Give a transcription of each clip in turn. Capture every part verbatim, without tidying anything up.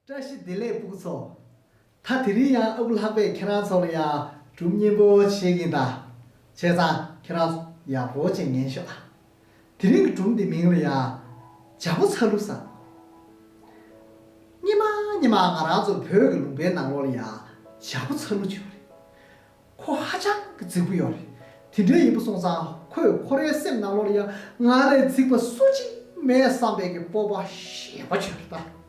བཀྲ་ཤིས་བདེ་ལེགས་སྤུ་གུ་ཚོ། ད་དེ་རིང་ཡང་ཨ་ཁུ་ལྷག་པས་ཁྱེད་རང་ཚོ་ལ་ཡང་སྒྲུང་སྙན་པོ་བཤད་ཀྱིན་གདའ། བྱས་ཙང་ཁྱེད་རང་ཚོ་ཡག་པོ་བྱས་ཉན་ཤོག་ཨ། དེ་རིང་གི་སྒྲུང་འདི་མིང་ལ་ཡང་བྱ་ཕོ་ཚ་ལུ་ཟེར། སྔོན་མ་སྔོན་མ་ང་རང་ཚོ་བོད་ཀྱི་ལུང་པའི་ནང་ལོགས་ལ་ཡང་བྱ་ཕོ་ཚ་ལུ་ཅིག་ཡོད་རེད། ཁོ་ཧ་ཅང་གི་རྫིག་པོ་ཡོད་རེད། དེ་འདྲ་ཡིན་པ་སོང་ཙང་ཁོས་ཁོ་རའི་སེམས་ནང་ལོགས་ལ་ཡང་ང་ལས་རྫིག་པ་སུ་གཅིག་མེད་བསམ་པའི་གི་སྤོབས་པ་ཞེ་པོ་ཅིག་ཡོད་རེད་ད།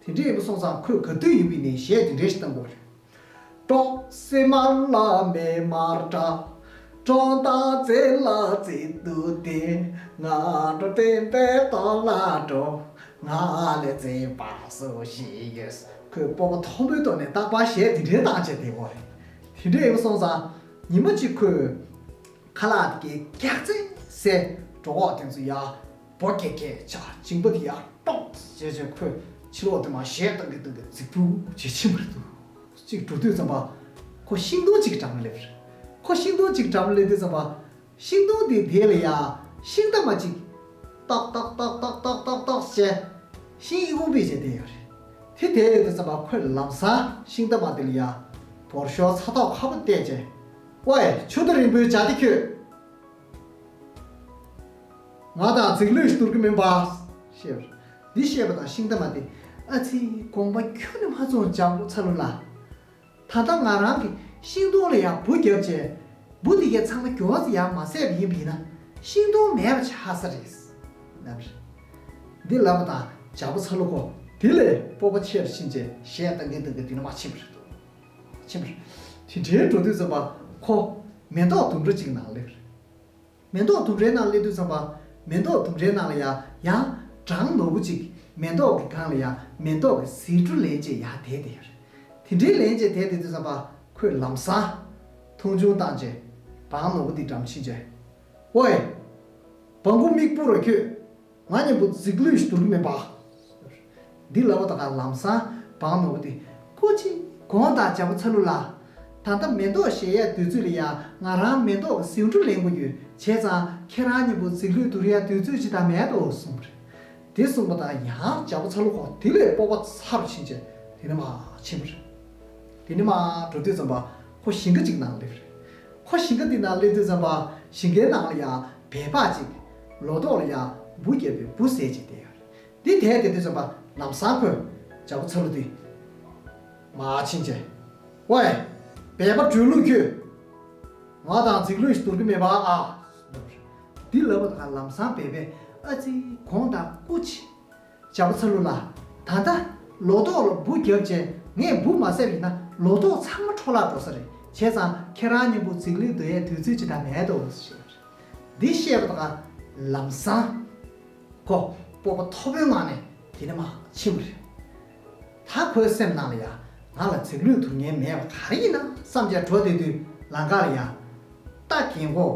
དེ་འདྲ་ཡིན་པ་སོང་ཙང་ཁོས་ག་དུས་ཡིན་པའི་ནས་གཞས་དེ་འདྲ་ཞིག་བཏང་དགོས་རེད། ཀྲོང་སེ་མར་ལ་མེ་མར་འདྲ། ཀྲོང་ཏང་ཙེ་ལ་ཙེ་ཏུ་ཏེ། ང་འགྲོ་བསྟན་པའི་ཐོག་ལ་འགྲོ། ང་ལས་བརྩེ་བ་སུ་ཞིག་ཡོད། ཁོས་སྤོབས་པ་མཐོན་པོའི་ཐོག་ནས་རྟག་པར་གཞས་འདི་འདྲའི་བཏང་བྱས་བསྡད་ཡོད་རེད། དེ་འདྲ་ཡིན་པ་སོང་ཙང་ཉི་མ་གཅིག་ཁོས་ཁ་ལག་དེ་གའི་སྐྱག་རྫུན་ཟས་གྲོད་ཁོག་དེ་ཚོ་ཡར་སྦོ་རྒྱག་རྒྱག་བྱས་མཇིང་པ་དེ་ཡར་ཏོག་བྱས་བྱས་ཁོས་ཕྱི་ལོགས་དེ་མར་གཞས་བཏང་གི་བཏང་གི་རྫིག་པོ་བྱས་ཕྱིན་པ་རེད་འདུག་གཅིག་འགྲོ་དུས་ཙམ་པ་ཁོ་ཤིང་སྡོང་གཅིག་གི་འགྲམ་ལ་སླེབས་རེད། ཁོ་ཤིང་སྡོང་གཅིག་གི་འགྲམ་ལ་སླེབས་དུས་ཙམ་པ། ཤིང་སྡོང་དེའི་དེ་ལ་ཡ་ཤིང་རྟ་མ་གཅིག་ཏག་ཏག་ཏག་ཏག་ཏག་ཏག་ཏག་བྱས་ཤིང་ཨི་ཁུང་པས་བྱས་བསྡད་ཡོད་རེད། དེ་དེ་ཡོད་དུས་ཙམ་པ་ཁོས་ལམ་སང་ཤིང་རྟ་མ་དེ་ལ་ཡ་བོར་ཤོག་ཚ་ཐོག་ཁ་པོ་བལྟས་བྱས། ཝེ་ཆུ་རྟ་རིང་པོའི་བྱ་དེ་ཁྱོད། ང་དང་རྫིག་ལོས་ཤིག་བསྡུར་གི་མིན་པ། ཞེས་པར། འདི་བཤད་པ་དང་ཤིང་རྟ་མ་དེ་ཨ་ཙི་དགོངས་པ་ཁྱོན་ནས་མ་ཚོམས། བྱ་ཕོ་ཚ་ལུ་ལགས། ད་ལྟ་ང་རང་གིས་ཤིང་སྡོང་ལ་ཡང་འབུ་བརྒྱབ་བྱས། འབུ་དེ་གས་ཚང་མ་མགྱོགས་ཙམ་ཡར་མ་བཟས་པ་ཡིན་པ་ཡིན་ན་ཤིང་སྡོང་མེད་པ་ཆགས་ས་རེད། ལབ་རེད། འདི་ལབ་པ་དང་བྱ་ཕོ་ཚ་ལུ་ཁོ་དེ་ལས་སྤོབས་པ་ཆེར་ཕྱིན་བྱས་གཞས་བཏང་གིན་བཏང་གིན་དེ་ནས་མར་ཕྱིན་པ་རེད་འདུག་ཕྱིན་པ་རེད། དེ་འདྲའི་འགྲོ་དུས་ཙམ་པ་ཁོ་མེ་ཏོག་ལྡུམ་ར་ཅིག་ནང་སླེབས་རེད། མེ་ཏོག་ལྡུམ་རའི་ནང་སླེབས་དུས་ཙམ་པ། མེ་ཏོག་ལྡུམ་རའི་ནང་ལ་ཡང་ཡང་གྲང་ནོར་བུ་གཅིག་མེ་ཏོག་གི་སྒང་ལ་ཡང་མེ་ཏོག་གི་ཟེའུ་འབྲུ་ལེན་བྱས་ཡར་བསྡད་བསྡད་ཡོད་རེད། དེ་འདྲའི་ལེན་བྱས་བསྡད་བསྡད་དུས་ཙམ་པ་ཁོས་ལམ་སང་མཐོང་ཆུང་བཏང་བྱས་སྦྲང་ནོར་བུ་དེ་འགྲམ་ཕྱིན་བྱས། ཝེ། སྦྲང་བུ་མིག་སྤུ་ར་ཁྱོད། ང་མཉམ་པོ་རྫིག་ལོས་ཤིག་བསྡུར་གི་མིན་པ། འདི་ལབ་པ་དང་ལམ་སང་སྦྲང་ནོར་བུ་དེ་སྐུ་མཁྱེན་དགོངས་དག་བྱ་ཕོ་ཚ་ལུ་ལགས། ད་ལྟ་མེ་ཏོག་བཞད་ཡས་དུས་ཚོད་ལ་ཡང་ང་རང་མེ་ཏོག་གི་ཟེའུ་འབྲུ་ལེན་དགོས་ཡོད། བྱས་ཙང་ཁྱེད་རང་མཉམ་པོ་རྫིག་ལོས་བསྡུར་ཡས་དུས་ཚོད་ཅིག་ད་མེད་དོ་གསུངས་པ་རེད། དེ་གསུངས་པ་དང་ཡང་བྱ་ཕོ་ཚ་ལུ་ཁོ་དེ་ལས་སྤོབས་པ་ཚ་རུ་ཕྱིན་བྱས་དེ་ནས་མར་ཕྱིན་པ་རེད། དེ་ནས་མར་འགྲོ་དུས་ཙམ་པ་ཁོ་ཞིང་ཁ་ཅིག་ནང་སླེབས་རེད། ཁོ་ཞིང་ཁ་དེ་ནང་སླེབས་དུས་ཙམ་པ་ཞིང་ཁའི་ནང་ལ་ཡང་སྦལ་པ་ཅིག་ལོ་ཏོག་ལ་ཡང་འབུ་བརྒྱབ་པའི་འབུ་ཟས་ཅིག་བསྡད་ཡོད་རེད། འདི་དེད་དེ་དུས་ཙམ་པ་ལམ་སང་ཁོས་བྱ་ཕོ་ཚ་ལུ་དེ་མར་ཕྱིན་བྱས། ཝེ། སྦལ་པ་སྦྲུལ་ལུག་ཁྱོད། ང་དང་རྫིག་ལོས་ཤིག་བསྡུར་གི་མེད་པ་ཨ། འདི་ལབ་པ་དང་ལམ་སང་སྦལ་པས་ཨ་ཙི་དགོངས་དག་སྐུ་མཁྱེན། བྱ་ཕོ་ཚ་ལུ་ལགས། ད་ལྟ་ལོ་ཏོག་ལ་འབུ་བརྒྱབ་བྱས་ངས་འབུ་མ་བཟས་པ་ཡིན་ན་ལོ་ཏོག་ཚང་མ་འཕྲོ་བརླག་འགྲོ་ས་རེད། བྱས་ཙང་ཁྱེད་རང་མཉམ་པོ་རྫིག་ལོས་བསྡུར་ཡས་དུས་ཚོད་ཅིག་ད་མེད་དོ་ཞེས། འདི་བཤད་པ་དང་ལམ་སང་ཁོ་སྤོབས་པ་མཐོ་པོའི་ངང་ནས་དེ་ནས་མར་ཕྱིན་པ་རེད། ད་ཁོའི་སེམས་ནང་ལ་ཡང་ང་ལ་རྫིག་ལོས་བསྡུར་མཁན་མེད་པ་ག་རེ་ཡིན་ན་བསམ་བྱས་འགྲོ་བསྡད་དུས་ལམ་ཁ་ལ་ཡང་རྟ་རྒན་གོག་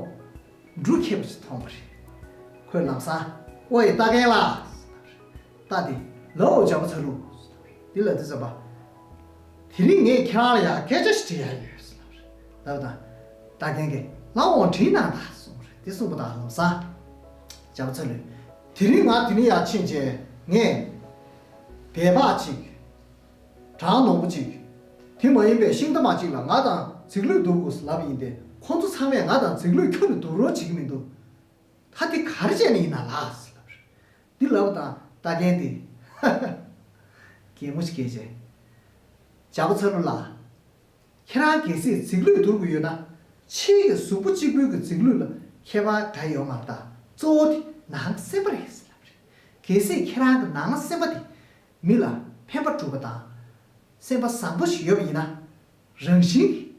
འབྲུ་ཁྱེར་བ་ཞིག་མཐོང་བ་རེད། ཁོས་ལམ་སང་ཨོ་ཡེ་རྟ་རྒན་ལགས། རྟ་དེ་ལའོ་བྱ་ཕོ་ཚ་ལུ། འདི་ལབ་དུས་ཙམ་པ། དེ་རིང་ངས་ཁྱེད་རང་ལ་ཡང་སྐད་ཆ་ཞིག་དྲི་ཡ་ཡོད་ཟེར་ལབ་རེད། ལབ་དང་། རྟ་རྒན་གྱིས་ལགས་འོང་དྲིས་གནང་དང་གསུངས་རེད། དེ་གསུངས་པ་དང་ལམ་སང་། བྱ་ཕོ་ཚ་ལུས། དེ་རིང་ང་དེ་ནས་ཡར་ཕྱིན་བྱས་ངས། སྦལ་པ་གཅིག་གྲང་ནོར་བུ་གཅིག་དེ་མ་ཡིན་པའི་ཤིང་རྟ་མ་གཅིག་ལ་ང་དང་རྫིག་ལོས་བསྡུར་དགོས་ལབ་ཡིན་ཏེ་ཁོང་ཚོ་ཚང་མས་ང་དང་རྫིག་ལོས་ཁྱོན་ནས་བསྡུར་རོགས་བྱེད་ཀྱི་མི་འདུག་ད་དེ་ག་རེ་བྱས་ནས་ཡིན་ན་ལགས་ཟེར་ལབ་རེད། འདི་ལབ་དང་རྟ་རྒན་དེ། གད་མོ་ཞིག་བགད་བྱས། བྱ་ཕོ་ཚ་ལུ་ལགས། ཁྱེད་རང་གལ་སྲིད་རྫིག་ལོས་བསྡུར་དགོས་ཡོད་ན། ཕྱིའི་གཟུགས་པོ་གཅིག་པུའི་གི་རྫིག་ལོས་ལ་ཁྱད་པར་འདྲ་ཡོད་མ་རེད་ད། གཙོ་བོ་དེ་ནང་སེམས་པ་རེད་ཟེར་ལབ་རེད། གལ་སྲིད་ཁྱེད་རང་གི་ནང་སེམས་པ་དེ་མི་ལ་ཕན་པ་སྒྲུབ་པ་དང་། སེམས་པ་བཟང་པོ་ཞིག་ཡོད་པ་ཡིན་ན། རང་བཞིན་གྱིས་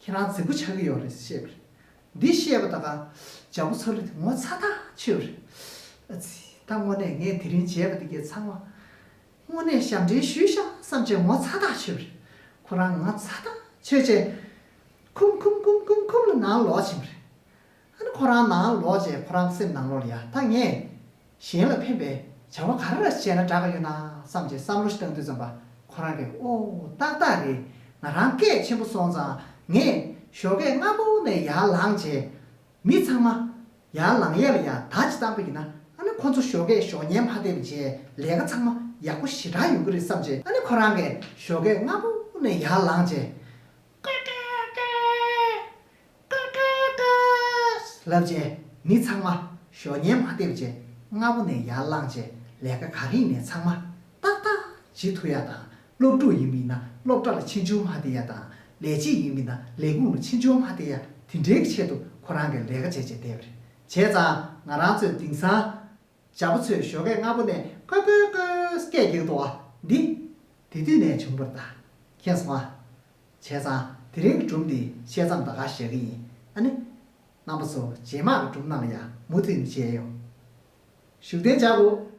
ཁྱེད་རང་རྫིག་པོ་ཆགས་ཀྱི་ཡོད་རེད་ཟེར་བཤད་པ་རེད། འདི་བཤད་པ་ད་ག་བྱ་ཕོ་ཚ་ལུ་དེ་ངོ་ཚ་ཐག་ཆོད་རེད། ཨ་ཙི། ད་དངོས་གནས་ངས་དེ་རིང་བྱས་པ་དེ་གས་ཚང་མ། དངོས་གནས་ཞབས་འདྲེན་ཞུས་ཤག་བསམ་བྱས་ངོ་ཚ་ཐག་ཆོད་པ་རེད། ཁོ་རང་ངོ་ཚ་ཐག་ཆོད་བྱས། ཁུམ་ཁུམ་ཁུམ་ཁུམ་ཁུམ་ལ་ནང་ལོག་ཕྱིན་པ་རེད། ཨ་ནི་ཁོ་རང་ནང་ལོག་བྱས་ཁོ་རང་སེམས་ནང་ལོགས་ལ་ཡ་ད་ངས་གཞན་ལ་ཕན་པའི་བྱ་བ་ག་རེ་ར་བྱས་ན་དྲག་གི་ཡོད་ན་བསམ་བྱས་བསམ་བློ་ཞིག་བཏང་དུས་ཙམ་པ་ཁོ་རང་གིས་ཨོ་ཏག་ཏག་རེད། ང་རང་སྐད་ཆེན་པོ་སོང་ཙང་ངས་ཞོགས་ཀས་སྔ་པོ་ནས་ཡར་ལངས་བྱས་མི་ཚང་མ་ཡར་ལངས་ཡས་ལ་ཡ་བརྡ་ཅིག་བཏང་པ་ཡིན་ན་ཨ་ནི་ཁོ་ཚོ་ཞོགས་ཀས་ཞོགས་ཉལ་མ་བསྡད་པ་བྱས་ལས་ཀ་ཚང་མ་ ཡག་པོ་ཞེ་དྲག་ཡོང་གི་རེད་བསམ་བྱས། ཨ་ནི་ཁོ་རང་གིས་ཞོགས་ཀས་སྔ་པོ་ནས་ཡར་ལངས་བྱས། ཀ་ཀ་ཀ། ཀ་ཀ་ཀ། ལབ་བྱས་མི་ཚང་མ་ཞོགས་ཉལ་མ་བསྡད་བྱས། སྔ་པོ་ནས་ཡར་ལངས་བྱས་ལས་ཀ་ག་རེ་ཡིན་ནའི་ཚང་མ་ཏག་ཏག་བྱེད་ཐུབ་ཡ་དང་། སློབ་ཕྲུག་ཡིན་པ་ཡིན་ན་སློབ་གྲྭ་ལ་ཆེ་ཆུང་མ་བསྡད་ཡ་དང་། ལས་བྱེད་ཡིན་པ་ཡིན་ན་ལས་ཁུངས་ལ་ཆེ་ཆུང་མ་བསྡད་ཡ། དེ་འདྲའི་ཆེད་དུ་ཁོ་རང་གིས་ལས་ཀ་བྱས་བྱས་བསྡད་པ་རེད། བྱས་ཙང་ང་རང་ཚོས་དེང་སང་བྱ་པོ་ཚོས་ཞོགས་ཀས་སྔ་པོ་ནས་ཀོ་ཀོ་ཀོ་སྐད་རྒྱག་འདུག་པ་འདི་དེ་དུས་ནས་བྱུང་བ་རེད་ད། མཁྱེན་སོང་ཨ། བྱས་ཙང་དེ་རིང་གི་སྒྲུང་འདི་བཤད་མཚམས་ད་ག་བཞག་གི་ཡིན། ཨ་ནི། རྣམ་པ་ཚོ་རྗེས་མ་གི་སྒྲུང་ནང་ལ་ཡང་མུ་མཐུད་ནས་མཇལ་ཡོང་། བཞུགས་གདན་འཇགས་དགོས།